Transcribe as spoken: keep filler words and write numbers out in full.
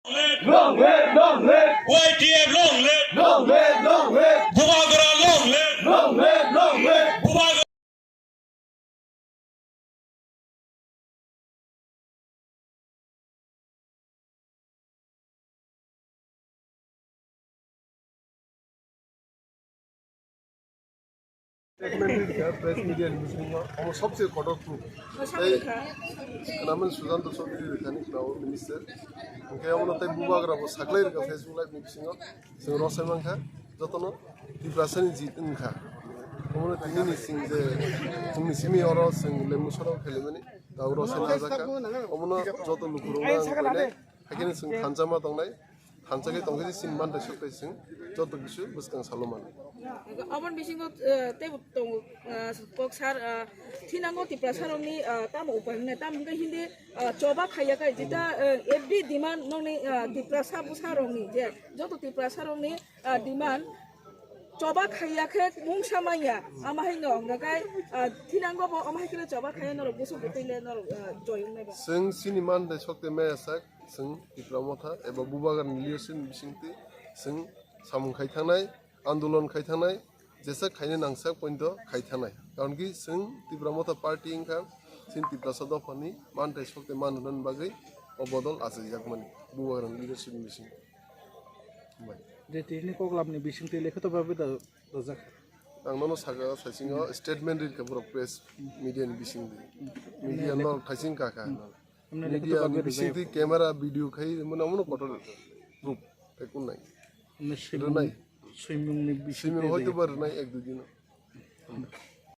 Long live, long live. Y T F long live. Long live, long live. Bubagra long live. Long live, long live. Bubagra. Statement rikha, press media ni bisingo, omo sobse kotor proof. Tei khwnaman Sujanta Chowdhury rikhani khwnao minister. Hwnkhe omono tei bubagra bo saklai rikha Facebook live ni bisingo. Chwng rosai mankha, jotono Tiprasani jit wngkha. Omono tini ni chwng je, chwngni simi oro chwng Lembu soro khelimani, tao rosai najakha. Omono joto lukurok ang koinai, hakhe chwng thansa ma tongnai. Thansa khe tongkhe chini manthai sokthai chwng joto kisu bwskang salo mano. Aboni bisingo, eh, teibo tongo, eh, kok sar, eh, thinango Tiprasa rokni, eh, tamo upai wngnai, tamo hwnkhe hindi, eh, choba khaiya khai jeta, eh, every demand nokni, eh, Tiprasa bwsa rokni je joto Tiprasa rokni, eh, demand choba khaiya khe mungsa manya, ama hai no hwnkha khai, eh, thinango bo ama hai khe choba khaiya norok bwswk bwtwi le norok, eh, joy wngnai ba. Chwng chini manthai sokthai maya sak. Chwng Tipra Motha eba Bubagrani leadership ni bisingtwi chwng samung khai thangnai, andolon khai thangnai, jesa khaina nangsak pointo khai thangnai. Karon ki chwng Tipra Motha party wngkha, chini Tiprasa dophani manthai sokthai man rwnani bagwi o bodol achaijakmani Bubagrani leadership ni bisingtwi. Bai. Je tini koklamni bisingtwi lekhato babe da dajak. Ang nono saka saisingo statement rikha borok press media ni bisingtwi. Media norok thaising kakha. Media ni bisingtwi camera video khai mano mano kotor proof khai kunai. Rwnai. Swimung ni bisingtwi. Swimung hoito ba rwnai ek dui dino.